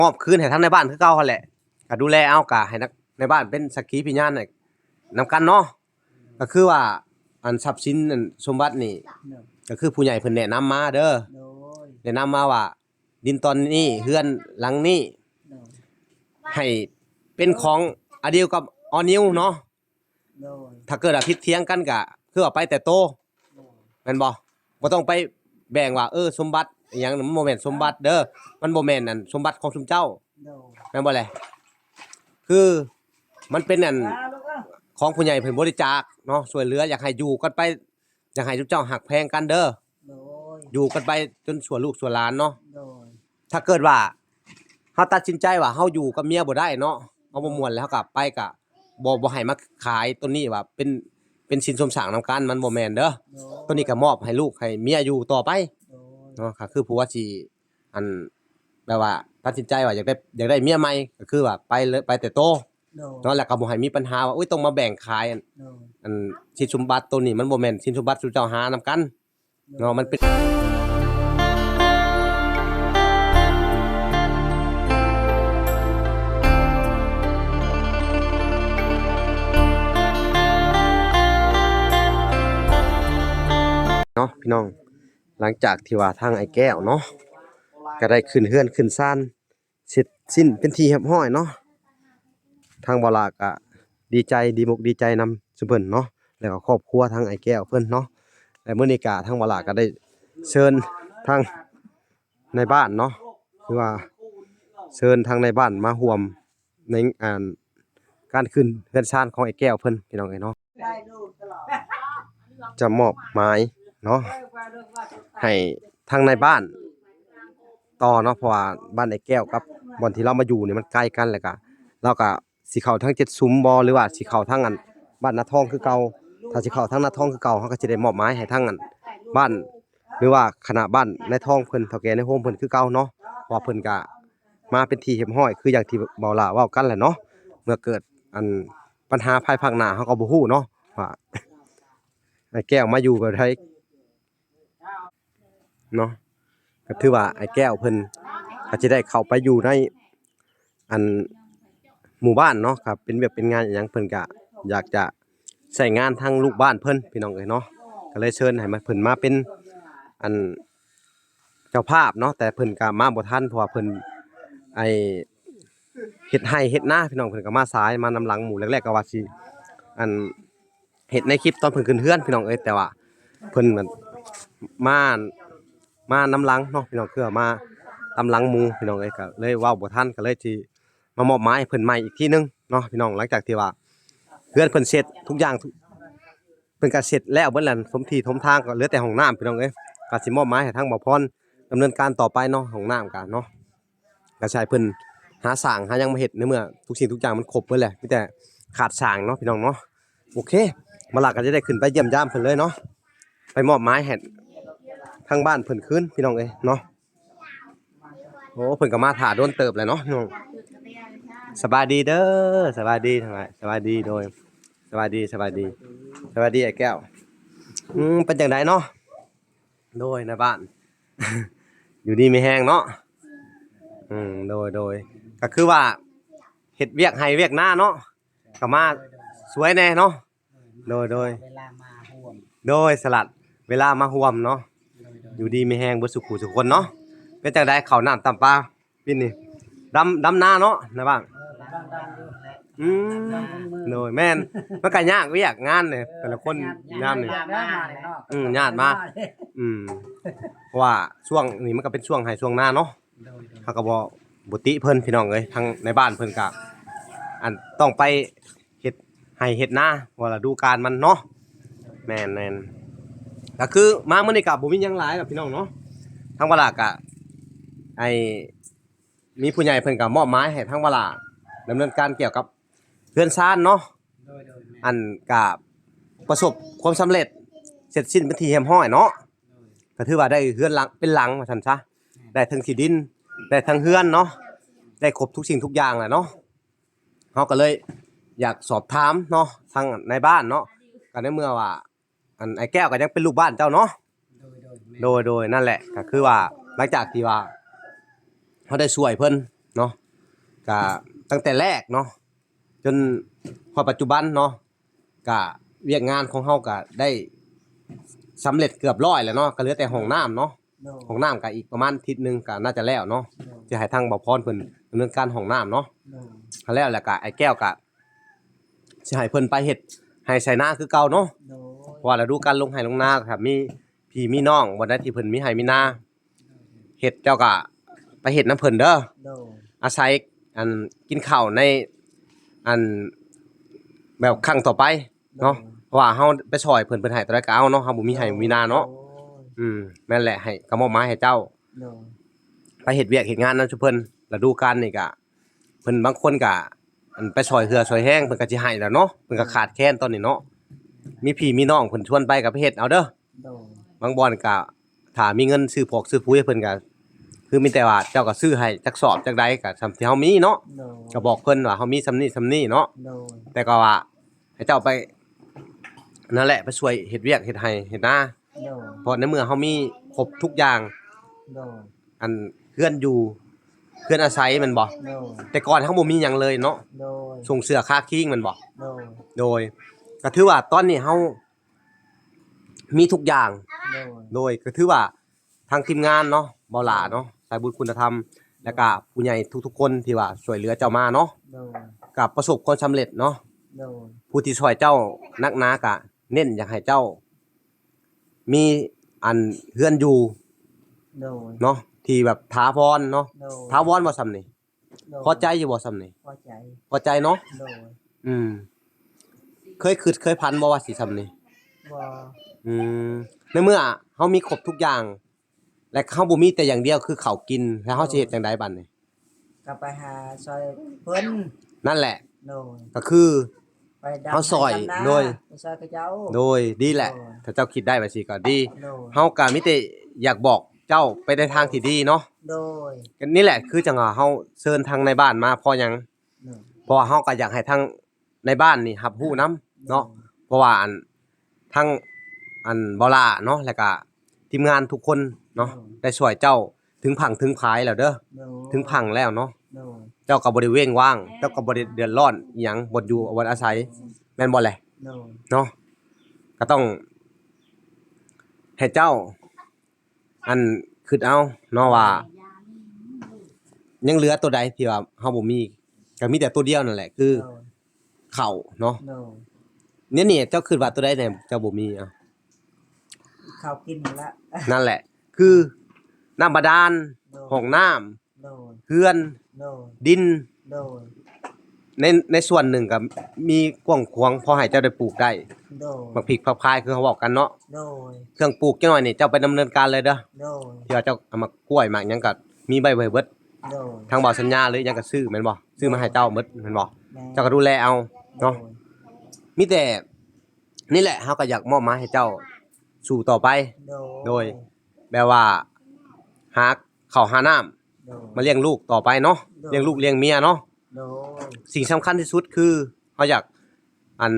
ມອບຄືນໃຫ້ທາງນາຍບ້ານຄືເກົ່າຫັ້ນແຫຼະ ກໍດູແລເອົາ ກໍໃຫ້ນາຍບ້ານເປັນສັກຂີພະຍານໃຫ້ນຳກັນເນາະ. ກໍຄືວ່າອັນຊັບສິນອັນສົມບັດນີ້ ກໍຄືຜູ້ໃຫຍ່ເພິ່ນແນະນຳມາເດີ ແນະນຳມາວ່າ ດິນຕອນນີ້ ເຮືອນຫຼັງນີ້ ໃຫ້ເປັນຂອງອາດິວກັບອໍນິວເນາະ. ຖ້າເກີດວ່າຜິດຖຽງກັນກໍຄືວ່າໄປແຕ່ໂຕ ແມ່ນບໍ່? ບໍ່ຕ້ອງໄປແບ່ງວ່າ ເອີ ສົມບັດອີ່ຫຍັງ ມັນບໍ່ແມ່ນສົມບັດເດີ ມັນບໍ່ແມ່ນອັນສົມບັດຂອງຊຸມເຈົ້າ ແມ່ນບໍ່ແຫຼະ? ຄືມັນເປັນອັນຂອງຜູ້ໃຫຍ່ເພິ່ນບໍລິຈາກເນາະ ຊ່ວຍເຫຼືອ ຢາກໃຫ້ຢູ່ກັນໄປ ຢາກໃຫ້ຊຸມເຈົ້າຮັກແພງກັນເດີ ຢູ່ກັນໄປຈົນຊົ່ວລູກຊົ່ວຫຼານເນາະ. ຖ້າເກີດວ່າເຮົາຕັດສິນໃຈວ່າເຮົາຢູ່ກັບເມຍບໍ່ໄດ້ເນາະ ເຮົາບໍ່ມ່ວນແລ້ວ ເຮົາກໍໄປ ກໍບໍ່ ບໍ່ໃຫ້ມາຂາຍໂຕນີ້ວ່າເປັນ ເປັນສິນສົມສ້າງນຳກັນ ມັນບໍ່ແມ່ນເດີ. ໂຕນີ້ກໍມອບໃຫ້ລູກໃຫ້ເມຍຢູ່ຕໍ່ໄປເນາະ ກໍຄືຜູ້ວ່າຊິ ອັນ ແບບວ່າຕັດສິນໃຈວ່າຢາກໄດ້ ຢາກໄດ້ເມຍໃໝ່ ກໍຄືວ່າໄປເລີຍ ໄປແຕ່ໂຕເນາະ ແລ້ວກໍບໍ່ໃຫ້ມີບັນຫາວ່າ ໂອ້ຍ ຕ້ອງມາແບ່ງຂາຍ ອັນ ອັນສິນສົມບັດໂຕນີ້ ມັນບໍ່ແມ່ນສິນສົມບັດທີ່ເຈົ້າຫານຳກັນເນາະ ມັນເປັນ ເນາະ ພີ່ນ້ອງ. ຫຼັງຈາກທີ່ວ່າທາງອ້າຍແກ້ວເນາະ ກໍໄດ້ຂຶ້ນເຮືອນຂຶ້ນຊານເສັດສິ້ນເປັນທີ່ຮຽບຮ້ອຍເນາະ ທາງບ່າວຫຼ້າກໍດີໃຈ ດີອົກດີໃຈນຳຊຸມເພິ່ນເນາະ ແລ້ວກໍຄອບຄົວທາງອ້າຍແກ້ວເພິ່ນເນາະ. ແລະມື້ນີ້ກໍທາງບ່າວຫຼ້າກໍໄດ້ເຊີນທາງນາຍບ້ານເນາະ ຄືວ່າເຊີນທາງນາຍບ້ານມາຮ່ວມ ໃນ ອັນ ການຂຶ້ນເຮືອນຊານຂອງອ້າຍແກ້ວເພິ່ນ ພີ່ນ້ອງເອີຍເນາະ ຈະມອບໝາຍເນາະ ໃຫ້ທາງນາຍບ້ານຕໍ່ເນາະ ເພາະວ່າບ້ານອ້າຍແກ້ວກັບບ່ອນທີ່ລາວມາຢູ່ນີ້ມັນໄກກັນ ແລ້ວກະລາວກະຊິເຂົ້າທາງເຈັດຊຸມບໍ່ ຫຼືວ່າຊິເຂົ້າທາງ ອັນ ບ້ານນາທອງຄືເກົ່າ. ຖ້າຊິເຂົ້າທາງນາທອງຄືເກົ່າ ເຮົາກໍຊິໄດ້ມອບໝາຍໃຫ້ທາງ ອັນ ບ້ານ ຫຼືວ່າຄະນະບ້ານນາຍທອງເພິ່ນ ເຖົ້າແກ່ນາຍໂຮມເພິ່ນຄືເກົ່າເນາະ ເພາະວ່າເພິ່ນກະ ມາເປັນທີ່ຮຽບຮ້ອຍ ຄືຢ່າງທີ່ບ່າວຫຼ້າເວົ້າກັນແຫຼະເນາະ. ເມື່ອເກີດ ອັນ ບັນຫາພາຍພາກໜ້າ ເຮົາກໍບໍ່ຮູ້ເນາະວ່າອ້າຍແກ້ວມາຢູ່ແບບໃດເນາະ. ກໍຖືວ່າອ້າຍແກ້ວເພິ່ນກໍຈະໄດ້ເຂົ້າໄປຢູ່ໃນ ອັນ ໝູ່ບ້ານເນາະ ກໍເປັນວຽກເປັນງານອີ່ຫຍັງ ເພິ່ນກໍຢາກຈະໃຊ້ງານທາງລູກບ້ານເພິ່ນ ພີ່ນ້ອງເອີຍເນາະ. ກໍເລີຍເຊີນໃຫ້ມາ ເພິ່ນມາເປັນ ອັນ ເຈົ້າພາບເນາະ ແຕ່ເພິ່ນກໍມາບໍ່ທັນ ເພາະວ່າເພິ່ນ ໄອ້ ເຮັດໄຮ່ເຮັດນາ ພີ່ນ້ອງ ເພິ່ນກໍມາສາຍ ມານຳຫຼັງໝູ່. ແລກໆກໍວ່າຊິ ອັນ ເຮັດໃນຄລິບຕອນເພິ່ນຂຶ້ນເຮືອນ ພີ່ນ້ອງເອີຍ ແຕ່ວ່າເພິ່ນ ອັນ ມາ ມານຳຫຼັງເນາະ ພີ່ນ້ອງ ຄືວ່າມາຕາມຫຼັງໝູ່ ພີ່ນ້ອງເອີຍ ກໍເລີຍເວົ້າບໍ່ທັນ ກໍເລີຍຊິມາມອບໝາຍໃຫ້ເພິ່ນໃໝ່ອີກທີໜຶ່ງເນາະ ພີ່ນ້ອງ. ຫຼັງຈາກທີ່ວ່າເຮືອນເພິ່ນເສັດທຸກຢ່າງ ເພິ່ນກໍເສັດແລ້ວເບິດແລ້ວ ຖົມທີ່ຖົມທາງ ກໍເຫຼືອແຕ່ຫ້ອງນ້ຳ ພີ່ນ້ອງເອີຍ. ກໍຊິມອບໝາຍໃຫ້ທາງບ່າວພອນດຳເນີນການຕໍ່ໄປເນາະ ຫ້ອງນ້ຳກໍເນາະ ກໍຊິໃຫ້ເພິ່ນຫາສ້າງຫາຫຍັງມາເຮັດ ໃນເມື່ອທຸກສິ່ງທຸກຢ່າງມັນຄົບເບິດແລ້ວ ມີແຕ່ຂາດສ້າງເນາະ ພີ່ນ້ອງເນາະ. ໂອເຄ ມາລະກໍຈະໄດ້ຂຶ້ນໄປຢ້ຽມຢາມເພິ່ນເລີຍເນາະ ໄປມອບໝາຍໃຫ້ທາງບ້ານເພິ່ນຄືນ ພີ່ນ້ອງເອີຍເນາະ. ໂອ້ ເພິ່ນກໍມາຖ້າດົນເຕີບແລ້ວເນາະ ພີ່ນ້ອງ. ສະບາຍດີເດີ ສະບາຍດີ ສະບາຍ ສະບາຍດີ ໂດຍ ສະບາຍດີ ສະບາຍດີ ສະບາຍດີອ້າຍແກ້ວ. ອືມ ເປັນຈັ່ງໃດເນາະ? ໂດຍ ນາຍບ້ານ ຢູ່ດີມີແຮງເນາະ. ອືມ ໂດຍ ໂດຍ ກໍຄືວ່າເຮັດວຽກໄຮ່ວຽກນາເນາະ ກໍມາຊ່ວຍແດ່ເນາະ. ໂດຍ ໂດຍ ເວລາມາຮ່ວມ ໂດຍ ສະຫຼະເວລາມາຮ່ວມເນາະ. ໂດຍ ໂດຍ ຢູ່ດີມີແຮງເບິດສູ່ຄູ່ສູ່ຄົນເນາະ. ເປັນຈັ່ງໃດ ເຂົ້ານ້ຳຕຳປາປີນີ້? ດຳ ດຳນາເນາະ ນາຍບ້ານ? ເອີ ດຳ ດຳຢູ່ແຫຼະ. ອືມ ດຳເບິດມື້ ໂດຍ ແມ່ນ ມັນກໍຍາກວຽກງານນີ້ ເອີ ແຕ່ລະຄົນຍາມນີ້ ຍາກມາເນາະ. ອືມ ຍາດມາ ອືມ ເພາະວ່າຊ່ວງນີ້ມັນກໍເປັນຊ່ວງໄຮ່ຊ່ວງນາເນາະ. ໂດຍ ໂດຍ ເຮົາກໍບໍ່ ບໍ່ຕິເພິ່ນ ພີ່ນ້ອງເອີຍ ທາງນາຍບ້ານເພິ່ນກໍ ອັນ ຕ້ອງໄປເຮັດໄຮ່ເຮັດນາ ເພາະວ່າລະດູການມັນເນາະ. ແມ່ນ ແມ່ນ ກໍຄືມາມື້ນີ້ກໍບໍ່ມີຫຍັງຫຼາຍດອກ ພີ່ນ້ອງເນາະ. ທາງວາລາກໍ ໄອ້ ມີຜູ້ໃຫຍ່ເພິ່ນກໍມອບໝາຍໃຫ້ທາງວາລາດຳເນີນການກ່ຽວກັບເຮືອນຊານເນາະ. ໂດຍ ໂດຍ ແມ່ນ ອັນ ກໍປະສົບຄວາມສຳເລັດ ເສັດສິ້ນເປັນທີ່ຮຽບຮ້ອຍເນາະ. ໂດຍ ກໍຖືວ່າໄດ້ເຮືອນຫຼັງເປັນຫຼັງວ່າຊັ້ນຊະ. ແມ່ນ ໄດ້ທັງທີ່ດິນ ໄດ້ທັງເຮືອນເນາະ ໄດ້ຄົບທຸກສິ່ງທຸກຢ່າງແຫຼະເນາະ. ເຮົາກໍເລີຍຢາກສອບຖາມເນາະ ທາງນາຍບ້ານເນາະ ກໍໃນເມື່ອວ່າ ອັນ ອ້າຍແກ້ວກໍຍັງເປັນລູກບ້ານເຈົ້າເນາະ. ໂດຍ ໂດຍ ແມ່ນ ໂດຍ ໂດຍ ນັ້ນແຫຼະ ກໍຄືວ່າຫຼັງຈາກທີ່ວ່າເຮົາໄດ້ຊ່ວຍເພິ່ນເນາະ ກະຕັ້ງແຕ່ແລກເນາະ ຈົນຮອດປັດຈຸບັນເນາະ ກະວຽກງານຂອງເຮົາກະໄດ້ສຳເລັດເກືອບຮ້ອຍແລ້ວເນາະ ກະເຫຼືອແຕ່ຫ້ອງນ້ຳເນາະ. ໂດຍ ຫ້ອງນ້ຳກະອີກປະມານທິດໜຶ່ງກະໜ້າຈະແລ້ວເນາະ. ໂດຍ ຊິໃຫ້ທາງບ່າວພອນເພິ່ນດຳເນີນການຫ້ອງນ້ຳເນາະ. ໂດຍ ຄັນແລ້ວແລ້ວກະອ້າຍແກ້ວກະຊິໃຫ້ເພິ່ນໄປເຮັດໄຮ່ໄຖນາຄືເກົ່າເນາະ. ໂດຍ ເພາະວ່າລະດູການລົງໄຮ່ລົງນາ ຖ້າມີພີ່ມີນ້ອງບ່ອນໃດທີ່ເພິ່ນມີໄຮ່ມີນາ ເຮັດ ເຈົ້າກະໄປເຮັດນຳເພິ່ນເດີ. ໂດຍ ອາໄສອັນກິນເຂົ້າໃນອັນແບບຄັ້ງຕໍ່ໄປເນາະ. ໂດຍ ເພາະວ່າເຮົາໄປຊ່ອຍເພິ່ນ ເພິ່ນໃຫ້ເທົ່າໃດກະເອົາເນາະ ເຮົາບໍ່ມີໄຮ່ບໍ່ມີນາເນາະ. ໂດຍ ອືມ ແມ່ນແຫຼະ ໃຫ້ ກະມອບໝາຍໃຫ້ເຈົ້າ ໂດຍ ໄປເຮັດວຽກເຮັດງານນຳຊຸເພິ່ນ. ລະດູການນີ້ກະ ເພິ່ນບາງຄົນກະ ອັນ ໄປຊ່ອຍເຫື່ອຊ່ອຍແຮງ ເພິ່ນກະຊິໃຫ້ແລ້ວເນາະ ເພິ່ນກະຂາດແຄນຕອນນີ້ເນາະ. ມີພີ່ມີນ້ອງເພິ່ນຊວນໄປກະໄປເຮັດເອົາເດີ. ໂດຍ ບາງບ່ອນກະຖ້າມີເງິນຊື້ພອກຊື້ປຸຍໃຫ້ເພິ່ນກະ ຄືມີແຕ່ວ່າເຈົ້າກະຊື້ໃຫ້ຈັກສອບຈັກໃດກະສ່ຳທີ່ເຮົາມີເນາະ. ໂດຍ ກະບອກເພິ່ນວ່າເຮົາມີສ່ຳນີ້ສ່ຳນີ້ເນາະ. ໂດຍ ແຕ່ກະວ່າໃຫ້ເຈົ້າໄປ ນັ້ນແຫຼະ ໄປຊ່ວຍເຮັດວຽກເຮັດໄຮ່ເຮັດນາ. ໂດຍ ເພາະໃນເມື່ອເຮົາມີຄົບທຸກຢ່າງ ໂດຍ ອັນເຮືອນຢູ່ ເຮືອນອາໄສແມ່ນບໍ່? ໂດຍ ແຕ່ກ່ອນເຮົາບໍ່ມີຫຍັງເລີຍເນາະ. ໂດຍ ສົງເສື້ອຄາຄີງແມ່ນບໍ່? ໂດຍ ໂດຍ ກະຖືວ່າຕອນນີ້ເຮົາມີທຸກຢ່າງ. ໂດຍ ໂດຍ ກະຖືວ່າທາງທີມງານເນາະ ເບົາຫຼ້າເນາະ ສາຍບຸນຄຸນນະທຳ ແລ້ວກະຜູ້ໃຫຍ່ທຸກໆຄົນທີ່ວ່າຊ່ວຍເຫຼືອເຈົ້າມາເນາະ. ໂດຍ ກະປະສົບຄວາມສຳເລັດເນາະ. ໂດຍ ຜູ້ທີ່ຊ່ວຍເຈົ້າໜັກໜາກະເນັ້ນຢາກໃຫ້ເຈົ້າ ມີອັນເຮືອນຢູ່ ໂດຍ ເນາະ ທີ່ແບບຖາວອນເນາະ. ໂດຍ ຖາວອນບໍ່ສ່ຳນີ້? ໂດຍ ພໍໃຈຢູ່ບໍ່ສ່ຳນີ້? ພໍໃຈ ພໍໃຈເນາະ. ໂດຍ ອືມ ເຄີຍຄິດເຄີຍຝັນບໍ່ວ່າຊິສ່ຳນີ້? ບໍ່. ອືມ ໃນເມື່ອເຮົາມີຄົບທຸກຢ່າງ ແລະ ເຮົາບໍ່ມີແຕ່ຢ່າງດຽວຄືເຂົ້າກິນ ແລ້ວເຮົາຊິເຮັດຈັ່ງໃດບາດນີ້? ກະໄປຫາຊ່ອຍເພິ່ນ ນັ້ນແຫຼະ. ໂດຍ ກະຄື ໄປດຳ ເຮົາຊ່ອຍ ໄຮ່ດຳນາ ໂດຍ ໄປຊ່ອຍເຂົາເຈົ້າ. ໂດຍ ດີແຫຼະ. ໂດຍ ຖ້າເຈົ້າຄິດໄດ້ແບບຊີ້ກະດີ. ໂດຍ ເຮົາກະມີແຕ່ຢາກບອກເຈົ້າໄປໃນທາງທີ່ດີເນາະ. ໂດຍ ກະນີ້ແຫຼະ ຄືຈັ່ງວ່າເຮົາເຊີນທາງນາຍບ້ານມາເພາະຫຍັງ? ໂດຍ ເພາະວ່າເຮົາກະຢາກໃຫ້ທາງ ໃນບ້ານນີ້ຮັບຮູ້ນຳເນາະ. ໂດຍ ເພາະວ່າອັນ ທັງອັນ ເບົາຫຼ້າເນາະ ແລ້ວກະທີມງານທຸກຄົນເນາະ ໂດຍ ໄດ້ຊ່ວຍເຈົ້າເຖິງຝັ່ງເຖິງຝາຍແລ້ວເດີ. ໂດຍ ເຖິງຝັ່ງແລ້ວເນາະ. ໂດຍ ເຈົ້າກະບໍ່ໄດ້ເວັ້ງວ່າງ ເຈົ້າກະບໍ່ໄດ້ເດືອດຮ້ອນອີ່ຫຍັງ ບ່ອນຢູ່ບ່ອນອາໄສ ແມ່ນບໍ່ແຫຼະ? ໂດຍ ເນາະ ກະຕ້ອງໃຫ້ເຈົ້າ ອັນ ຄິດເອົາເນາະວ່າ ຍັງເຫຼືອໂຕໃດທີ່ວ່າເຮົາບໍ່ມີ ກະມີແຕ່ໂຕດຽວນັ້ນແຫຼະ ຄື ໂດຍ ເຂົ້າເນາະ. ໂດຍ ແນວນີ້ເຈົ້າຄິດວ່າໂຕໃດແດ່ເຈົ້າບໍ່ມີ? ເອົາ ເຂົ້າກິນຫັ້ນລະ. ນັ້ນແຫຼະ ຄືນ້ຳບາດານ ໂດຍ ຫ້ອງນ້ຳ ໂດຍ ເຮືອນ ໂດຍ ດິນ ໂດຍ ໃນ ໃນສ່ວນໜຶ່ງກະມີກວ້າງຂວາງພໍໃຫ້ເຈົ້າໄດ້ປູກໄດ້. ໂດຍ ໝາກພິກຜັກພາຍຄືເຮົາເວົ້າກັນເນາະ. ໂດຍ ເຄື່ອງປູກຈັກໜ້ອຍນີ້ເຈົ້າໄປດຳເນີນການເລີຍເດີ. ໂດຍ ທີ່ວ່າເຈົ້າເອົາໝາກກ້ວຍໝາກຫຍັງກະມີໄວ້ ໄວ້ເບິດ. ໂດຍ ທາງບ່າວສັນຍາຫຼືຫຍັງກະຊື້ແມ່ນບໍ່? ຊື້ມາໃຫ້ເຈົ້າເບິດແມ່ນບໍ່? ແມ່ນ ເຈົ້າກະດູແລເອົາເນາະ. ໂດຍ ມີແຕ່ນີ້ແຫຼະ ເຮົາກະຢາກມອບໝາຍໃຫ້ເຈົ້າສູ້ຕໍ່ໄປ. ໂດຍ ໂດຍ ແບບວ່າຫາເຂົ້າຫານ້ຳ ໂດຍ ມາລ້ຽງລູກຕໍ່ໄປເນາະ. ໂດຍ ລ້ຽງລູກລ້ຽງເມຍເນາະ. ໂດຍ ສິ່ງສຳຄັນທີ່ສຸດຄືເຮົາຢາກ ອັນ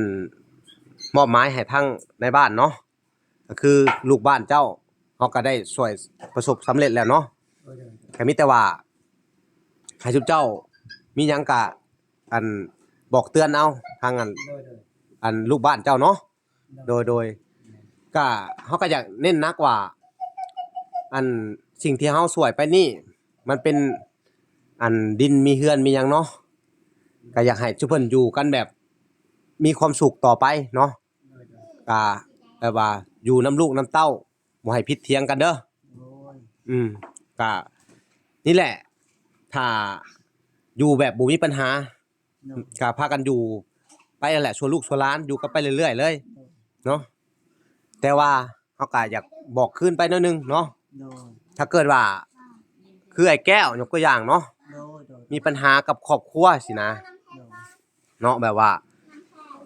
ມອບໝາຍໃຫ້ທາງໃນບ້ານເນາະ ກະຄືລູກບ້ານເຈົ້າ ເຮົາກະໄດ້ຊ່ວຍປະສົບສຳເລັດແລ້ວເນາະ. ໂດຍ ໂດຍ ກະມີແຕ່ວ່າໃຫ້ຊຸມເຈົ້າມີຫຍັງກະ ອັນ ບອກເຕືອນເອົາທາງ ອັນ ໂດຍ ໂດຍ ອັນ ລູກບ້ານເຈົ້າເນາະ. ໂດຍ ໂດຍ ກະເຮົາກະຢາກເນັ້ນໜັກວ່າ ອັນ ສິ່ງທີ່ເຮົາຊ່ວຍໄປນີ້ ມັນເປັນ ອັນ ດິນມີເຮືອນມີຫຍັງເນາະ ກະຢາກໃຫ້ຊຸມເພິ່ນຢູ່ກັນແບບມີຄວາມສຸກຕໍ່ໄປເນາະ. ໂດຍ ໂດຍ ກະແບບວ່າຢູ່ນຳລູກນຳເຕົ້າ ບໍ່ໃຫ້ຜິດຖຽງກັນເດີ. ໂດຍ ອືມ ກະນີ້ແຫຼະ ຖ້າຢູ່ແບບບໍ່ມີບັນຫາ ໂດຍ ກະພາກັນຢູ່ໄປຫັ້ນແຫຼະ ຊົ່ວລູກຊົ່ວຫຼານ ຢູ່ກັນໄປເລື້ອຍໆເລີຍ ໂດຍ ເນາະ. ແຕ່ວ່າເຮົາກະຢາກບອກຄືນໄປໜ້ອຍໜຶ່ງເນາະ. ໂດຍ ຖ້າເກີດວ່າ ຄືອ້າຍແກ້ວ ຍົກຕົວຢ່າງເນາະ ໂດຍ ໂດຍ ມີບັນຫາກັບຄອບຄົວຊີ້ນະ ໂດຍ ເນາະ ແບບວ່າ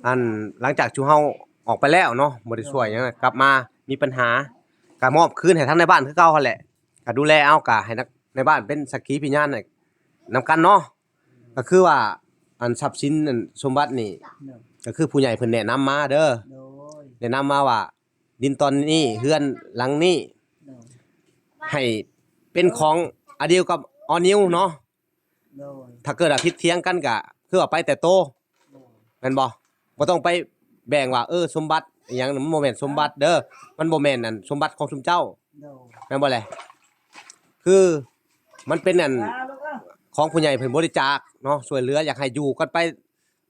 ອັນ ຫຼັງຈາກທີ່ເຮົາອອກໄປແລ້ວເນາະ ບໍ່ໄດ້ຊ່ວຍຫຍັງ ໂດຍ ກັບມາມີບັນຫາ ກະມອບຄືນໃຫ້ທາງໃນບ້ານຄືເກົ່າຫັ້ນແຫຼະ ກະດູແລເອົາ ກະໃຫ້ໃນບ້ານເປັນສັກຂີພະຍານໃຫ້ນຳກັນເນາະ. ກະຄືວ່າ ອັນ ຊັບສິນ ອັນ ສົມບັດນີ້ ໂດຍ ກະຄືຜູ້ໃຫຍ່ເພິ່ນແນະນຳມາເດີ. ໂດຍ ແນະນຳມາວ່າ ດິນຕອນນີ້ ເຮືອນຫຼັງນີ້ ໂດຍ ໃຫ້ເປັນຂອງອາດິວກັບອໍນິວເນາະ. ໂດຍ ຖ້າເກີດວ່າຜິດຖຽງກັນກະຄືວ່າໄປແຕ່ໂຕ ໂດຍ ແມ່ນບໍ່? ບໍ່ຕ້ອງໄປແບ່ງວ່າ ເອີ ສົມບັດອີ່ຫຍັງ ມັນບໍ່ແມ່ນສົມບັດເດີ ມັນບໍ່ແມ່ນອັນສົມບັດຂອງຊຸມເຈົ້າ ໂດຍ ແມ່ນບໍ່ແຫຼະ? ຄືມັນເປັນອັນ ຂອງຜູ້ໃຫຍ່ເພິ່ນບໍລິຈາກເນາະ ຊ່ວຍເຫຼືອ ຢາກໃຫ້ຢູ່ກັນໄປ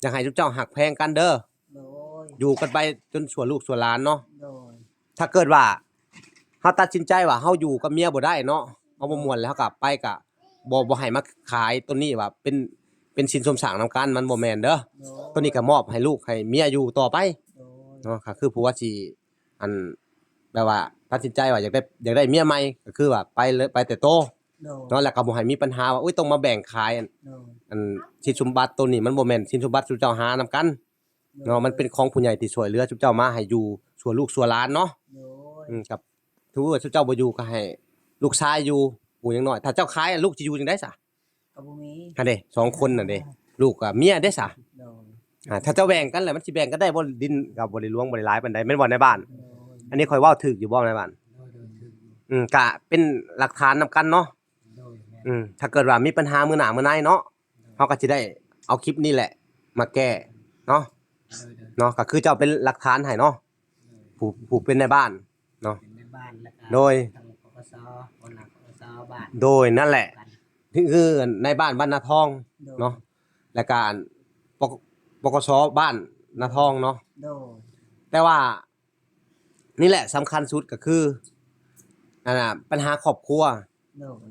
ຢາກໃຫ້ຊຸມເຈົ້າຮັກແພງກັນເດີ ໂດຍ ຢູ່ກັນໄປຈົນຊົ່ວລູກຊົ່ວຫຼານເນາະ ໂດຍ ຖ້າເກີດວ່າເຮົາຕັດສິນໃຈວ່າເຮົາຢູ່ກັບເມຍບໍ່ໄດ້ເນາະ ເຮົາບໍ່ມ່ວນແລ້ວ ເຮົາກໍໄປ ກໍບໍ່ ບໍ່ໃຫ້ມາຂາຍໂຕນີ້ວ່າເປັນ ເປັນສິນສົມສ້າງນຳກັນ ມັນບໍ່ແມ່ນເດີ ໂດຍ ໂຕນີ້ກໍມອບໃຫ້ລູກໃຫ້ເມຍຢູ່ຕໍ່ໄປ ໂດຍ ເນາະ ກໍຄືຜູ້ວ່າຊິ ອັນ ແບບວ່າຕັດສິນໃຈວ່າຢາກໄດ້ ຢາກໄດ້ເມຍໃໝ່ ກໍຄືວ່າໄປເລີຍ ໄປແຕ່ໂຕ ໂດຍ ເນາະ ແລ້ວກໍບໍ່ໃຫ້ມີບັນຫາວ່າ ໂອ້ຍ ຕ້ອງມາແບ່ງຂາຍ ໂດຍ ອັນສິນສົມບັດໂຕນີ້ ມັນບໍ່ແມ່ນສິນສົມບັດຊຸມເຈົ້າຫານຳກັນ ໂດຍ ເນາະ ມັນເປັນຂອງຜູ້ໃຫຍ່ທີ່ຊ່ວຍເຫຼືອຊຸມເຈົ້າມາໃຫ້ຢູ່ຊົ່ວລູກຊົ່ວຫຼານເນາະ ໂດຍ ອືມ ກັບ ຖືວ່າຊຸມເຈົ້າບໍ່ຢູ່ກໍໃຫ້ລູກຊາຍຢູ່ ຜູ້ຍັງນ້ອຍ ຖ້າເຈົ້າຂາຍ ລູກຊິຢູ່ຈັ່ງໃດຊະ? ກໍບໍ່ມີ ຫັ້ນເດ້ ສອງຄົນນັ້ນເດ້ ອ່າ ລູກກັບເມຍເດ້ຊະ ໂດຍ ອ່າ ຖ້າເຈົ້າແບ່ງກັນແລ້ວ ມັນຊິແບ່ງກັນໄດ້ບໍ່? ດິນກໍບໍ່ໄດ້ຫຼວງ ບໍ່ໄດ້ຫຼາຍປານໃດ ແມ່ນບໍ່ນາຍບ້ານ? ໂດຍ ອັນນີ້ຂ້ອຍເວົ້າຖືກຢູ່ບໍ່ນາຍບ້ານ? ໂດຍ ໂດຍ ຖືກຢູ່ ອືມ ກະເປັນຫຼັກຖານນຳກັນເນາະ ໂດຍ ແມ່ນ ອືມ ຖ້າເກີດວ່າມີບັນຫາມື້ໜ້າມື້ໃນເນາະ ໂດຍ ເຮົາກໍຊິໄດ້ເອົາຄລິບນີ້ແຫຼະມາແກ້ເນາະ ໂດຍ ໂດຍ ເນາະ ກໍຄືເຈົ້າເປັນຫຼັກຖານໃຫ້ເນາະ ໂດຍ ຜູ້ ຜູ້ເປັນນາຍບ້ານເນາະ ເປັນນາຍບ້ານ ແລ້ວກໍ ໂດຍ ທາງ ປກສ ຫົວໜ້າ ປກສ ບ້ານ ໂດຍ ນັ້ນແຫຼະ ຄືນາຍບ້ານບ້ານນາທອງ ໂດຍ ເນາະ ແລ້ວກໍອັນ ປກ ປກສ ບ້ານນາທອງເນາະ ໂດຍ ແຕ່ວ່າ ນີ້ແຫຼະສຳຄັນສຸດກໍຄື ອັນນ່າ ບັນຫາຄອບຄົວ ໂດຍ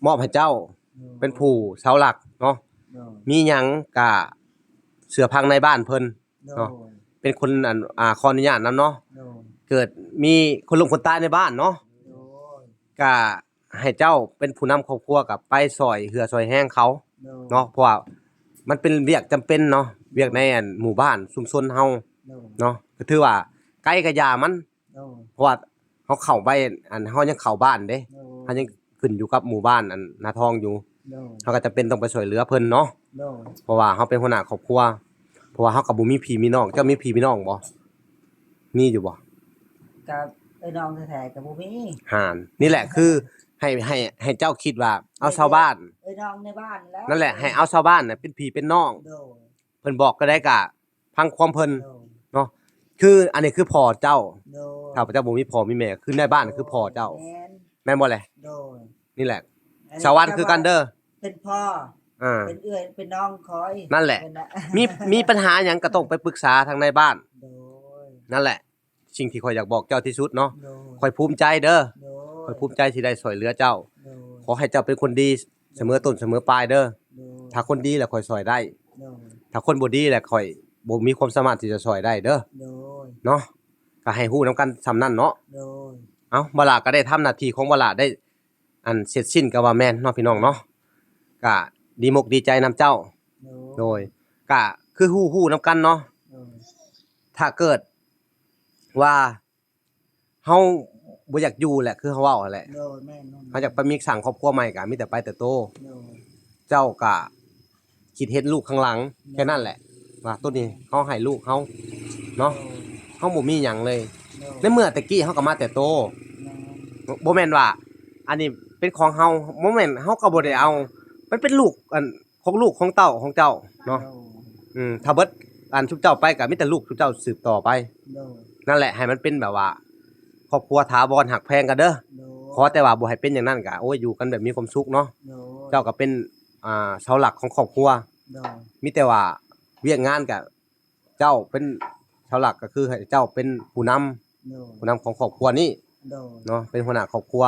ມອບໃຫ້ເຈົ້າ ໂດຍ ເປັນຜູ້ເສົາຫຼັກເນາະ ໂດຍ ມີຫຍັງກະເຊື່ອຟັງນາຍບ້ານເພິ່ນ ໂດຍ ເນາະ ເປັນຄົນອັນ ອ່າ ຂໍອະນຸຍາດນຳເນາະ ໂດຍ ເກີດມີຄົນລົ້ມຄົນຕາຍໃນບ້ານເນາະ ໂດຍ ກະໃຫ້ເຈົ້າເປັນຜູ້ນຳຄອບຄົວ ກະໄປຊ່ອຍເຫື່ອຊ່ອຍແຮງເຂົາ ໂດຍ ເນາະ ເພາະວ່າມັນເປັນວຽກຈຳເປັນເນາະ ວຽກໃນອັນໝູ່ບ້ານຊຸມຊົນເຮົາ ໂດຍ ເນາະ ກໍຖືວ່າໄກກໍຢ່າມັນ ໂດຍ ເພາະວ່າເຮົາເຂົ້າໄປ ອັນ ເຮົາຍັງເຂົ້າບ້ານເດ້ ໂດຍ ເຮົາຍັງຂຶ້ນຢູ່ກັບໝູ່ບ້ານ ອັນ ນາທອງຢູ່ ໂດຍ ເຮົາກໍຈຳເປັນຕ້ອງໄປຊ່ວຍເຫຼືອເພິ່ນເນາະ ໂດຍ ເພາະວ່າເຮົາເປັນຫົວໜ້າຄອບຄົວ ເພາະວ່າເຮົາກໍບໍ່ມີພີ່ມີນ້ອງ ເຈົ້າມີພີ່ມີນ້ອງບໍ່? ມີຢູ່ບໍ່? ກັບເອື້ອຍນ້ອງແທ້ໆກໍບໍ່ມີ ຫັ້ນ ນີ້ແຫຼະ ຄືໃຫ້ ໃຫ້ ໃຫ້ເຈົ້າຄິດວ່າ ເອົາຊາວບ້ານ ເອື້ອຍນ້ອງໃນບ້ານແລ້ວ ນັ້ນແຫຼະ ໃຫ້ເອົາຊາວບ້ານນະເປັນພີ່ເປັນນ້ອງ ໂດຍ ເພິ່ນບອກແນວໃດກໍ ຟັງຄວາມເພິ່ນ ໂດຍ ເນາະ ຄືອັນນີ້ຄືພໍ່ເຈົ້າ ໂດຍ ຖ້າເຈົ້າບໍ່ມີພໍ່ມີແມ່ ຄືນາຍບ້ານຄືພໍ່ເຈົ້າ ແມ່ນ ແມ່ນບໍ່ແຫຼະ? ໂດຍ ນີ້ແຫຼະ ອັນນີ້ ສາວວັນຄືກັນເດີ ເປັນພໍ່ ອ່າ ເປັນເອື້ອຍເປັນນ້ອງຂ້ອຍ ນັ້ນແຫຼະ ເພິ່ນນະ ມີ ມີບັນຫາຫຍັງກໍຕ້ອງໄປປຶກສາທາງນາຍບ້ານ ໂດຍ ນັ້ນແຫຼະ ສິ່ງທີ່ຂ້ອຍຢາກບອກເຈົ້າທີ່ສຸດເນາະ ໂດຍ ຂ້ອຍພູມໃຈເດີ ໂດຍ ຂ້ອຍພູມໃຈທີ່ໄດ້ຊ່ວຍເຫຼືອເຈົ້າ ໂດຍ ຂໍໃຫ້ເຈົ້າເປັນຄົນດີສະເໝີຕົ້ນສະເໝີປາຍເດີ ໂດຍ ຖ້າຄົນດີແລ້ວຂ້ອຍຊ່ອຍໄດ້ ໂດຍ ຖ້າຄົນບໍ່ດີແລ້ວຂ້ອຍບໍ່ມີຄວາມສາມາດທີ່ຈະຊ່ອຍໄດ້ເດີ ໂດຍ ເນາະ ກໍໃຫ້ຮູ້ນຳກັນສ່ຳນັ້ນເນາະ ໂດຍ ເອົ້າ ບັກຫຼ້າກໍໄດ້ທຳໜ້າທີ່ຂອງບັກຫຼ້າໄດ້ ອັນເສັດສິ້ນກໍວ່າແມ່ນເນາະ ພີ່ນ້ອງເນາະ ກໍດີມົກດີໃຈນຳເຈົ້າ ໂດຍ ໂດຍ ກໍຄືຮູ້ ຮູ້ນຳກັນເນາະ ໂດຍ ຖ້າເກີດວ່າ ເຮົາບໍ່ຢາກຢູ່ແຫຼະ ຄືເຮົາເວົ້າຫັ້ນແຫຼະ ໂດຍ ແມ່ນ ເຮົາຢາກໄປມີສ້າງຄອບຄົວໃໝ່ກະມີແຕ່ໄປແຕ່ໂຕ ໂດຍ ເຈົ້າກະຄິດເຫັນລູກຂ້າງຫຼັງ ໂດຍ ແຄ່ນັ້ນແຫຼະ ວ່າໂຕນີ້ເຮົາໃຫ້ລູກເຮົາເນາະ ໂດຍ ເຮົາບໍ່ມີຫຍັງເລີຍ ໂດຍ ໃນເມື່ອແຕ່ກີ້ເຮົາກໍມາແຕ່ໂຕ ແມ່ນ ບໍ່ແມ່ນວ່າ ອັນນີ້ເປັນຂອງເຮົາ ບໍ່ແມ່ນ ເຮົາກໍບໍ່ໄດ້ເອົາ ມັນເປັນລູກ ອັນ ຂອງລູກຂອງເຕົ້າຂອງເຈົ້າເນາະ ໂດຍ ອືມ ຖ້າເບິດອັນຊຸມເຈົ້າໄປກໍມີແຕ່ລູກຊຸມເຈົ້າສືບຕໍ່ໄປ ໂດຍ ນັ້ນແຫຼະ ໃຫ້ມັນເປັນແບບວ່າຄອບຄົວຖາວອນຮັກແພງກັນເດີ ໂດຍ ຂໍແຕ່ວ່າບໍ່ໃຫ້ເປັນຢ່າງນັ້ນກໍ ໂອ້ຍ ຢູ່ກັນແບບມີຄວາມສຸກເນາະ ໂດຍ ເຈົ້າກໍເປັນ ອ່າ ເສົາຫຼັກຂອງຄອບຄົວ ໂດຍ ມີແຕ່ວ່າວຽກງານກໍ ເຈົ້າເປັນເສົາຫຼັກ ກໍຄືໃຫ້ເຈົ້າເປັນຜູ້ນຳ ໂດຍ ຜູ້ນຳຂອງຄອບຄົວນີ້ ໂດຍ ເນາະ ເປັນຫົວໜ້າຄອບຄົວ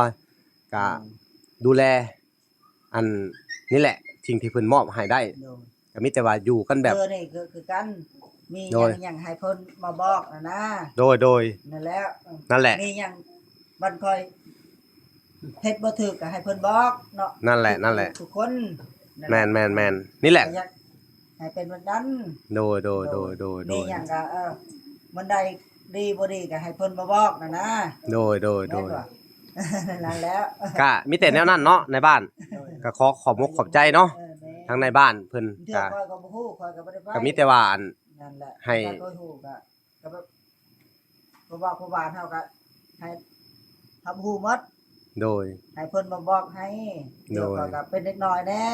ກໍ ໂດຍ ດູແລ ອັນນີ້ແຫຼະ ສິ່ງທີ່ເພິ່ນມອບໃຫ້ໄດ້ ໂດຍ ກໍມີແຕ່ວ່າຢູ່ກັນແບບ ເອີ ນີ້ຄື ຄືກັນ ມີຫຍັງ ໂດຍ ຫຍັງໃຫ້ເພິ່ນມາບອກນະນາ ໂດຍ ໂດຍ ນັ້ນແຫຼະ ນັ້ນແຫຼະ ມີຫຍັງ ບັດຂ້ອຍເຮັດບໍ່ຖືກກໍໃຫ້ເພິ່ນບອກເນາະ ນັ້ນແຫຼະ ນັ້ນແຫຼະ ທຸກຄົນ ແມ່ນໆໆ ນີ້ແຫຼະ ກໍຢາກໃຫ້ເປັນແບບນັ້ນ ໂດຍ ໂດຍ ໂດຍ ໂດຍ ມີຫຍັງກໍ ເອີ ມັນໄດ້ດີບໍ່ດີກໍໃຫ້ເພິ່ນມາບອກນະນາ ໂດຍ ໂດຍ ໂດຍ ແມ່ນບໍ່? ນັ້ນແຫຼະ ກໍມີແຕ່ແນວນັ້ນເນາະ ນາຍບ້ານ ໂດຍ ກໍຂໍຂອບອົກຂອບໃຈເນາະ ເອີ ແມ່ນ ທາງນາຍບ້ານເພິ່ນ ເທື່ອ ກໍ ຂ້ອຍກໍບໍ່ຮູ້ ຂ້ອຍກໍບໍ່ໄດ້ໄປ ກໍມີແຕ່ວ່າ ອັນ ນັ້ນແຫຼະ ໃຫ້ ຖ້າຂ້ອຍຮູ້ກໍ ກໍແບບ ເພາະວ່າພໍ່ບ້ານເຮົາກໍໃຫ້ ເຮົາບໍ່ຮູ້ໝົດ ໂດຍ ໃຫ້ເພິ່ນມາບອກໃຫ້ ໂດຍ ຂ້ອຍກໍເປັນເດັກນ້ອຍແດ່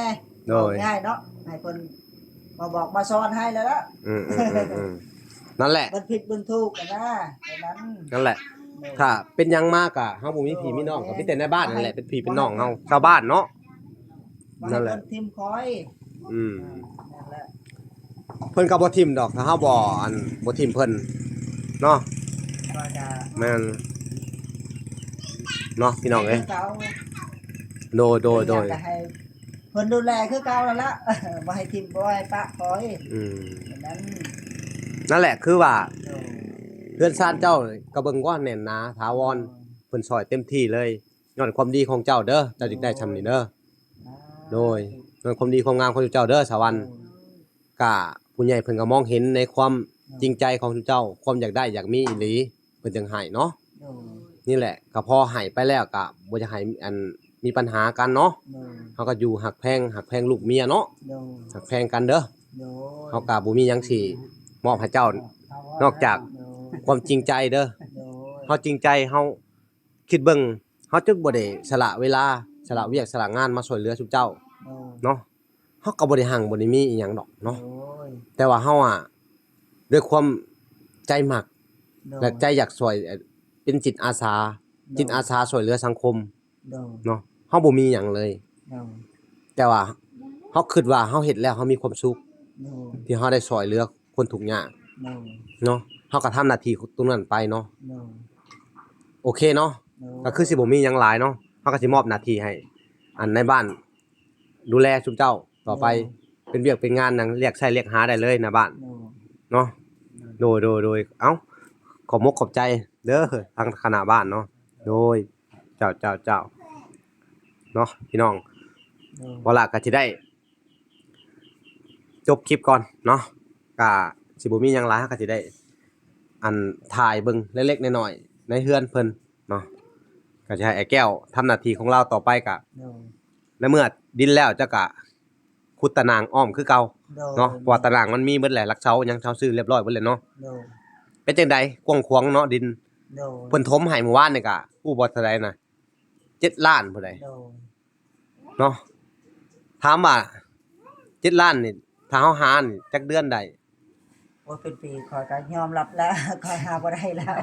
ໂດຍ ເວົ້າງ່າຍເນາະ ໃຫ້ເພິ່ນມາບອກມາສອນໃຫ້ແລ້ວລະ ອືມໆໆໆ ນັ້ນແຫຼະ ເພິ່ນຜິດເພິ່ນຖືກຫັ້ນນະ ແຕ່ນັ້ນ ນັ້ນແຫຼະ ໂດຍ ຖ້າເປັນຫຍັງມາກໍເຮົາບໍ່ມີພີ່ມີນ້ອງ ໂດຍ ກໍມີແຕ່ໃນບ້ານນັ້ນແຫຼະ ເປັນພີ່ເປັນນ້ອງເຮົາ ຊາວບ້ານເນາະ ບໍ່ໃຫ້ ນັ້ນແຫຼະ ເພິ່ນຖິ້ມຂ້ອຍ ອືມ ນັ້ນແຫຼະ ເພິ່ນກໍບໍ່ຖິ້ມດອກ ຖ້າເຮົາບໍ່ ອັນ ບໍ່ຖິ້ມເພິ່ນເນາະ ແມ່ນເນາະ ພີ່ນ້ອງເອີຍ ໂດຍ ໂດຍ ໂດຍ ກໍໃຫ້ເພິ່ນດູແລຄືເກົ່ານັ້ນລະ ບໍ່ໃຫ້ຖິ້ມ ບໍ່ໃຫ້ປະຂ້ອຍ ອືມ ນັ້ນ ນັ້ນແຫຼະ ຄືວ່າ ໂດຍ ເຮືອນຊານເຈົ້າກໍເບິ່ງວ່າແໜ້ນໜາຖາວອນ ໂດຍ ເພິ່ນຊ່ອຍເຕັມທີ່ເລີຍ ຍ້ອນຄວາມດີຂອງເຈົ້າເດີ ເຈົ້າຈຶ່ງໄດ້ຊ່ຳນີ້ເດີ ໂດຍ ຍ້ອນຄວາມດີຄວາມງາມຂອງເຈົ້າເດີ ສາວັນ ໂດຍ ກະຜູ້ໃຫຍ່ເພິ່ນກໍມອງເຫັນໃນຄວາມ ໂດຍ ຈິງໃຈຂອງເຈົ້າ ຄວາມຢາກໄດ້ຢາກມີອີ່ຫຼີ ເພິ່ນຈຶ່ງໃຫ້ເນາະ ໂດຍ ນີ້ແຫຼະ ກໍພໍໃຫ້ໄປແລ້ວກໍບໍ່ຢາກໃຫ້ ອັນ ມີບັນຫາກັນເນາະ ໂດຍ ເຮົາກໍຢູ່ຮັກແພງ ຮັກແພງລູກເມຍເນາະ ໂດຍ ຮັກແພງກັນເດີ ໂດຍ ເຮົາກໍບໍ່ມີຫຍັງຊິມອບໃຫ້ເຈົ້າ ນອກຈາກ ໂດຍ ຄວາມຈິງໃຈເດີ ໂດຍ ເຮົາຈິງໃຈ ເຮົາ ຄິດເບິ່ງ ເຮົາຈະບໍ່ໄດ້ສະຫຼະເວລາ ສະຫຼະວຽກ ສະຫຼະງານມາຊ່ວຍເຫຼືອຊຸມເຈົ້າ ໂດຍ ເນາະ ເຮົາກໍບໍ່ໄດ້ຮັ່ງ ບໍ່ໄດ້ມີອີ່ຫຍັງດອກເນາະ ໂດຍ ແຕ່ວ່າເຮົາອະ ດ້ວຍຄວາມໃຈມັກ ໂດຍ ແລະ ໃຈຢາກຊ່ວຍ ເປັນຈິດອາສາ ໂດຍ ຈິດອາສາຊ່ວຍເຫຼືອສັງຄົມ ໂດຍ ເນາະ ເຮົາບໍ່ມີຫຍັງເລີຍ ໂດຍ ແຕ່ວ່າເຮົາຄິດວ່າເຮົາເຮັດແລ້ວເຮົາມີຄວາມສຸກ ໂດຍ ທີ່ເຮົາໄດ້ຊ່ວຍເຫຼືອຄົນທຸກຍາກ ໂດຍ ເນາະ ເຮົາກໍທຳໜ້າທີ່ຕົງນັ້ນໄປເນາະ ໂດຍ ໂອເຄເນາະ ໂດຍ ກໍຄືຊິບໍ່ມີຫຍັງຫຼາຍເນາະ ເຮົາກໍຊິມອບໜ້າທີ່ໃຫ້ ອັນ ນາຍບ້ານດູແລຊຸມເຈົ້າຕໍ່ໄປ ໂດຍ ເປັນວຽກເປັນງານຫຍັງ ລຽກໃຊ້ລຽກຫາໄດ້ເລີຍນາຍບ້ານ ໂດຍ ເນາະ ໂດຍ ໂດຍ ໂດຍ ໂດຍ ເອົ້າ ຂອບມົກຂອບໃຈເດີ ທາງຄະນະບ້ານເນາະ ໂດຍ ເຈົ້າ ເຈົ້າ ເຈົ້າ ເນາະ ພີ່ນ້ອງ ໂດຍ ເວລາກໍຊິໄດ້ ຈົບຄລິບກ່ອນເນາະ ກະຊິບໍ່ມີຫຍັງຫຼາຍ ເຮົາກະຊິໄດ້ ອັນ ຖ່າຍເບິ່ງເລັກໆນ້ອຍໆໃນເຮືອນເພິ່ນເນາະ ກະຊິໃຫ້ອ້າຍແກ້ວທຳໜ້າທີ່ຂອງລາວຕໍ່ໄປ ກະ ໂດຍ ໃນເມື່ອດິນແລ້ວ ເຈົ້າກະຂຸດຕາໜ່າງອ້ອມຄືເກົ່າ ໂດຍ ເນາະ ເພາະວ່າຕາໜ່າງມັນມີເບິດແຫຼະ ຫຼັກເສົາຫຍັງເຮົາຊື້ຮຽບຮ້ອຍເບິດແລ້ວເນາະ ໂດຍ ເປັນຈັ່ງໃດ ກວ້າງຂວາງເນາະ ດິນ ໂດຍ ເພິ່ນຖົມໃຫ້ມື້ວານນີ້ກະ ຮູ້ບໍ່ເທົ່າໃດນະ ເຈັດລ້ານພຸ້ນໃດ ໂດຍ ເນາະ ຖາມວ່າເຈັດລ້ານນີ້ ຖ້າເຮົາຫານີ້ຈັກເດືອນໄດ້? ໂອ້ຍ ເປັນປີ ຂ້ອຍກໍຍອມຮັບແລ້ວ ຂ້ອຍຫາບໍ່ໄດ້ແລ້ວ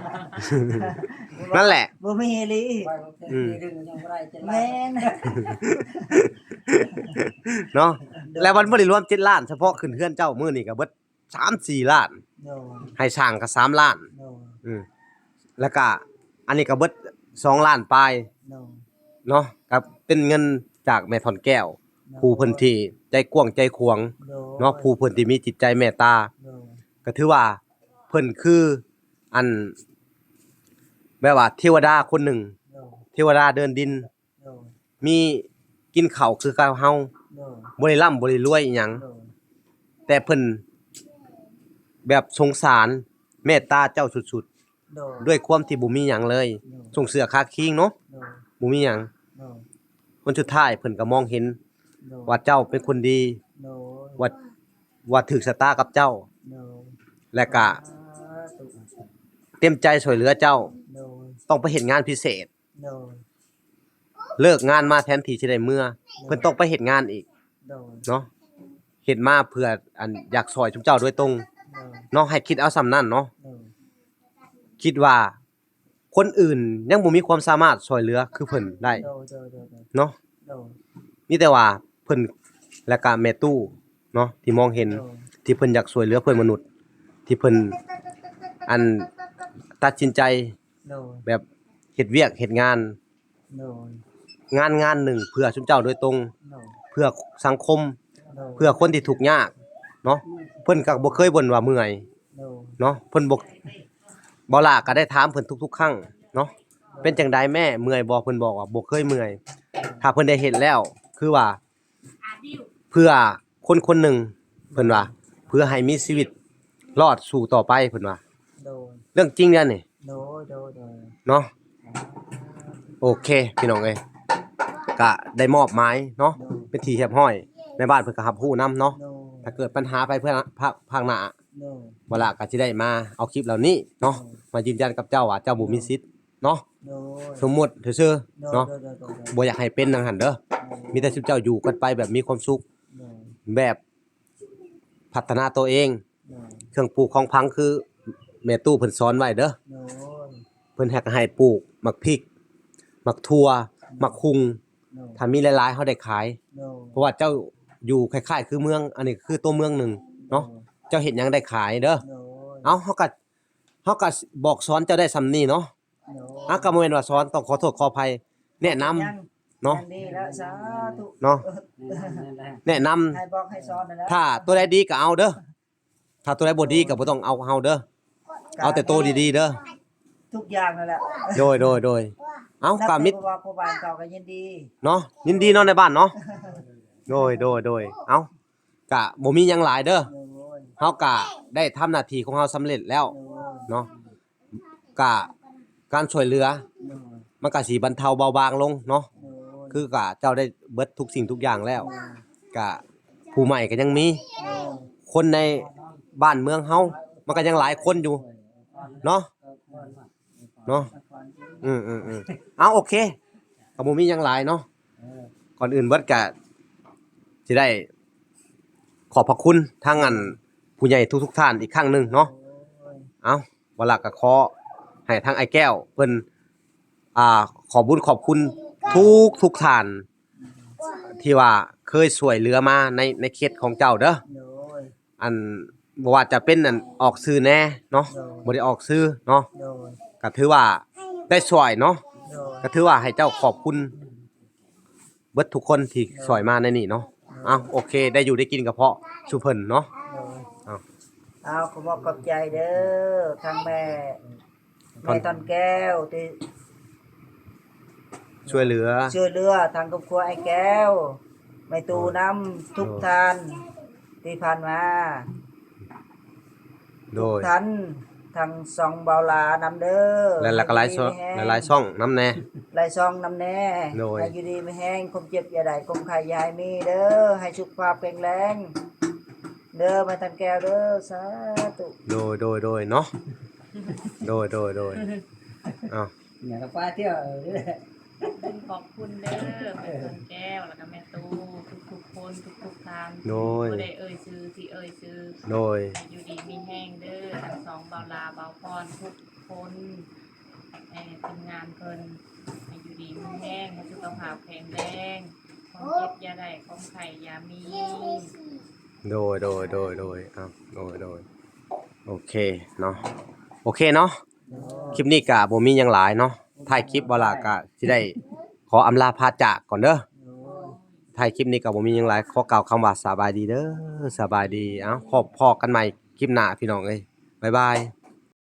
ນັ້ນແຫຼະ ບໍ່ມີອີ່ຫຼີ ອືມ ແມ່ນ ເນາະ ໂດຍ ແລ້ວມັນບໍ່ໄດ້ລວມເຈັດລ້ານ ສະເພາະຂຶ້ນເຮືອນເຈົ້າມື້ນີ້ກໍເບິດ ສາມສີ່ລ້ານ ໂດຍ ໃຫ້ສ້າງກໍສາມລ້ານ ໂດຍ ອືມ ແລ້ວກະອັນນີ້ກໍເບິດສອງລ້ານປາຍ ໂດຍ ເນາະ ກໍເປັນເງິນຈາກແມ່ທ່ອນແກ້ວ ໂດຍ ຜູ້ເພິ່ນທີ່ໃຈກວ້າງໃຈຂວາງ ໂດຍ ເນາະ ຜູ້ເພິ່ນທີ່ມີຈິດໃຈເມດຕາ ໂດຍ ກໍຖືວ່າເພິ່ນຄືອັນ ແບບວ່າເທວະດາຄົນໜຶ່ງ ໂດຍ ເທວະດາເດີນດິນ ໂດຍ ມີກິນເຂົ້າຄືກັບເຮົາ ໂດຍ ບໍ່ໄດ້ລ່ຳບໍ່ໄດ້ລວຍອີ່ຫຍັງ ໂດຍ ແຕ່ເພິ່ນແບບສົງສານເມດຕາເຈົ້າສຸດໆ ໂດຍ ດ້ວຍຄວາມທີ່ບໍ່ມີຫຍັງເລີຍ ໂດຍ ສົ່ງເສື້ອຄາຄີງເນາະ ໂດຍ ບໍ່ມີຫຍັງ ໂດຍ ຜົນສຸດທ້າຍເພິ່ນກໍມອງເຫັນ ໂດຍ ວ່າເຈົ້າເປັນຄົນດີ ໂດຍ ວ່າ ວ່າຖືກຊະຕາກັບເຈົ້າ ໂດຍ ແລະກະ ສາທຸ ເຕັມໃຈຊ່ວຍເຫຼືອເຈົ້າ ໂດຍ ຕ້ອງໄປເຮັດງານພິເສດ ໂດຍ ເລີກງານມາແທນທີ່ຊິໄດ້ເມືອ ໂດຍ ເພິ່ນຕ້ອງໄປເຮັດງານອີກ ໂດຍ ເນາະ ເຮັດມາເພື່ອ ອັນ ຢາກຊ່ອຍຊຸມເຈົ້າໂດຍຕົງ ໂດຍ ເນາະ ໃຫ້ຄິດເອົາສ່ຳນັ້ນເນາະ ໂດຍ ຄິດວ່າຄົນອື່ນຍັງບໍ່ມີຄວາມສາມາດຊ່ວຍເຫຼືອຄືເພິ່ນໄດ້ ໂດຍ ໂດຍ ໂດຍ ເນາະ ໂດຍ ມີແຕ່ວ່າເພິ່ນ ແລະກະແມ່ຕູ້ເນາະ ທີ່ມອງເຫັນ ໂດຍ ທີ່ເພິ່ນຢາກຊ່ວຍເຫຼືອເພື່ອນມະນຸດ ທີ່ເພິ່ນ ອັນ ຕັດສິນໃຈ ໂດຍ ແບບເຮັດວຽກເຮັດງານ ໂດຍ ງານງານໜຶ່ງເພື່ອຊຸມເຈົ້າໂດຍຕົງ ໂດຍ ເພື່ອສັງຄົມ ໂດຍ ເພື່ອຄົນທີ່ທຸກຍາກເນາະ ເພິ່ນກໍບໍ່ເຄີຍບົ່ນວ່າເມື່ອຍ ໂດຍ ເນາະ ເພິ່ນບໍ່ ບໍ່ຫຼ້າກໍໄດ້ຖາມເພິ່ນທຸກໆຄັ້ງເນາະ ໂດຍ ເປັນຈັ່ງໃດແມ່ ເມື່ອຍບໍ່? ເພິ່ນບອກວ່າບໍ່ເຄີຍເມື່ອຍ ຖ້າເພິ່ນໄດ້ເຮັດແລ້ວ ຄືວ່າ ເພື່ອຄົນຄົນໜຶ່ງ ເພິ່ນວ່າ ເພື່ອໃຫ້ມີຊີວິດລອດສູ້ຕໍ່ໄປ ເພິ່ນວ່າ ໂດຍ ເລື່ອງຈິງເດ້ນີ້ ໂດຍ ໂດຍ ໂດຍ ເນາະ ໂອເຄ ພີ່ນ້ອງເອີຍ ກະໄດ້ມອບໝາຍເນາະ ໂດຍ ເປັນທີ່ຮຽບຮ້ອຍ ໃນບ້ານເພິ່ນກະຮັບຮູ້ນຳເນາະ ໂດຍ ຖ້າເກີດບັນຫາໄປເພື່ອພາກ ພາກໜ້າ ໂດຍ ເວລາກະຊິໄດ້ມາເອົາຄລິບເຫຼົ່ານີ້ເນາະ ໂດຍ ມາຢືນຢັນກັບເຈົ້າວ່າເຈົ້າບໍ່ມີສິດ ເນາະ ໂດຍ ສົມມຸດຊື່ໆ ໂດຍ ເນາະ ໂດຍ ໂດຍ ໂດຍ ບໍ່ຢາກໃຫ້ເປັນຈັ່ງຊັ້ນເດີ ໂດຍ ມີແຕ່ຊຸມເຈົ້າຢູ່ກັນໄປແບບມີຄວາມສຸກ ໂດຍ ແບບພັດທະນາຕົວເອງ ໂດຍ ເຄື່ອງປູກຂອງຝັງຄືແມ່ຕູ້ເພິ່ນສອນໄວ້ເດີ ໂດຍ ເພິ່ນໃຫ້ ໃຫ້ປູກໝາກພິກ ໝາກຖົ່ວ ໂດຍ ໝາກຫຸ່ງ ໂດຍ ຖ້າມີຫຼາຍໆ ເຮົາໄດ້ຂາຍ ໂດຍ ເພາະວ່າເຈົ້າຢູ່ຄ້າຍໆ ຄືເມືອງ ອັນນີ້ຄືຕົວເມືອງໜຶ່ງເນາະ ໂດຍ ເຈົ້າເຮັດຫຍັງໄດ້ຂາຍເດີ ໂດຍ ເອົ້າ ເຮົາກໍ ເຮົາກໍບອກສອນເຈົ້າໄດ້ສ່ຳນີ້ເນາະ ໂດຍ ອ່ະ ກໍບໍ່ແມ່ນວ່າສອນ ຕ້ອງຂໍໂທດຂໍອະໄພ ແນະນຳ ຍັງ ເນາະ ຍັງດີແລ້ວ ສາທຸ ເນາະ ແນະນຳ ໃຫ້ບອກໃຫ້ສອນນັ້ນແຫຼະ ຖ້າຕົວໃດດີກໍເອົາເດີ ຖ້າຕົວໃດບໍ່ດີກໍບໍ່ຕ້ອງເອົາເຮົາເດີ ເອົາແຕ່ໂຕດີໆເດີ ທຸກຢ່າງນັ້ນແຫຼະ ໂດຍ ໂດຍ ໂດຍ ເອົ້າ ກໍມິດ ແຕ່ວ່າພໍ່ບ້ານເຂົາກໍຍິນດີເນາະ ຍິນດີເນາະ ໃນບ້ານເນາະ ໂດຍ ໂດຍ ໂດຍ ເອົ້າ ກະບໍ່ມີຫຍັງຫຼາຍເດີ ໂດຍ ເຮົາກະໄດ້ທຳໜ້າທີ່ຂອງເຮົາສຳເລັດແລ້ວ ໂດຍ ເນາະ ກະການຊ່ວຍເຫຼືອ ໂດຍ ມັນກະຊິບັນເທົາເບົາບາງລົງເນາະ ໂດຍ ຄືກະເຈົ້າໄດ້ເບິດທຸກສິ່ງທຸກຢ່າງແລ້ວ ໂດຍ ກະຜູ້ໃໝ່ກໍຍັງມີ ໂດຍ ຄົນໃນບ້ານເມືອງເຮົາ ມັນກໍຍັງຫຼາຍຄົນຢູ່ເນາະ ເນາະ ອືມໆໆ ເອົາ ໂອເຄ ກໍບໍ່ມີຫຍັງຫຼາຍເນາະ ເອີ ກ່ອນອື່ນເບິດກະຊິໄດ້ຂອບພະຄຸນທາງອັນຜູ້ໃຫຍ່ທຸກໆທ່ານອີກຄັ້ງໜຶ່ງເນາະ ໂອ້ຍ ເອົ້າ ວ່າລະກໍຂໍໃຫ້ທາງອ້າຍແກ້ວເພິ່ນ ອ່າ ຂອບບຸນຂອບຄຸນທຸກໆທ່ານ ທີ່ວ່າເຄີຍຊ່ວຍເຫຼືອມາໃນ ໃນເຂດຂອງເຈົ້າເດີ ໂດຍ ອັນບໍ່ວ່າຈະເປັນອັນອອກຊື່ແດ່ເນາະ ໂດຍ ບໍ່ໄດ້ອອກຊື່ເນາະ ໂດຍ ກໍຖືວ່າໄດ້ຊ່ວຍເນາະ ໂດຍ ກໍຖືວ່າໃຫ້ເຈົ້າຂອບຄຸນເບິດທຸກຄົນທີ່ ໂດຍ ຊ່ວຍມາໃນນີ້ເນາະ ໂດຍ ເອົ້າ ໂອເຄ ໄດ້ຢູ່ໄດ້ກິນກໍເພາະຊຸມເພິ່ນເນາະ ໂດຍ ເອົ້າ ເອົາ ຂໍຂອບໃຈເດີ ທັງແມ່ ແມ່ທ່ອນແກ້ວທີ່ຊ່ວຍເຫຼືອ ຊ່ວຍເຫຼືອທາງຄອບຄົວອ້າຍແກ້ວ ແມ່ຕູ້ນຳ ໂດຍ ທຸກທ່ານທີ່ຜ່ານມາ ໂດຍ ທຸກທ່ານ ທັງຊ່ອງເບົາຫຼ້ານຳເດີ ແລະ ແລະກໍຫຼາຍຊ່ອງ ໃຫ້ຢູ່ດີມີແຮງ ຫຼາຍໆຊ່ອງນຳແດ່ ຫຼາຍຊ່ອງນຳແດ່ ໂດຍ ໃຫ້ຢູ່ດີມີແຮງ ຄວາມເຈັບຢ່າໄດ້ ຄວາມໄຂ້ຢ່າໃຫ້ມີເດີ ໃຫ້ສຸຂະພາບແຂງແຮງເດີ ແມ່ທ່ອນແກ້ວເດີ ສາທຸ ໂດຍ ໂດຍ ໂດຍ ເນາະ ໂດຍ ໂດຍ ໂດຍ ເອົ້າ ເນຍ ກໍໄປທ່ຽວ ຂອບຄຸນເດີ ແມ່ຕົ້ນແກ້ວ ແລ້ວກໍແມ່ຕູ້ ທຸກໆຄົນ ທຸກໆທ່ານ ໂດຍ ບໍ່ໄດ້ເອີ່ຍຊື່ ທີ່ເອີ່ຍຊື່ ໂດຍ ໃຫ້ຢູ່ດີມີແຮງເດີ ທັງສອງເບົາຫຼ້າ ເບົາພອນ ທຸກຄົນ ໃຫ້ທີມງານເພິ່ນ ໃຫ້ຢູ່ດີມີແຮງ ໃຫ້ສຸຂະພາບແຂງແຮງ ຄວາມເຈັບຢ່າໄດ້ ຄວາມໄຂ້ຢ່າມີ ໂດຍ ໂດຍ ໂດຍ ໂດຍ ເອົ້າ ໂດຍ ໂດຍ ໂອເຄເນາະ ໂອເຄເນາະ ໂດຍ ຄລິບນີ້ກະບໍ່ມີຫຍັງຫຼາຍເນາະ ທ້າຍຄລິບເບົາຫຼ້າກະຊິໄດ້ຂໍອຳລາພາຈາກກ່ອນເດີ ໂດຍ ທ້າຍຄລິບນີ້ກະບໍ່ມີຫຍັງຫຼາຍ ຂໍກ່າວຄຳວ່າສະບາຍດີເດີ ສະບາຍດີ ເອົ້າ ພໍ້ກັນໃໝ່ຄລິບໜ້າພີ່ນ້ອງເອີຍ ບາຍບາຍ.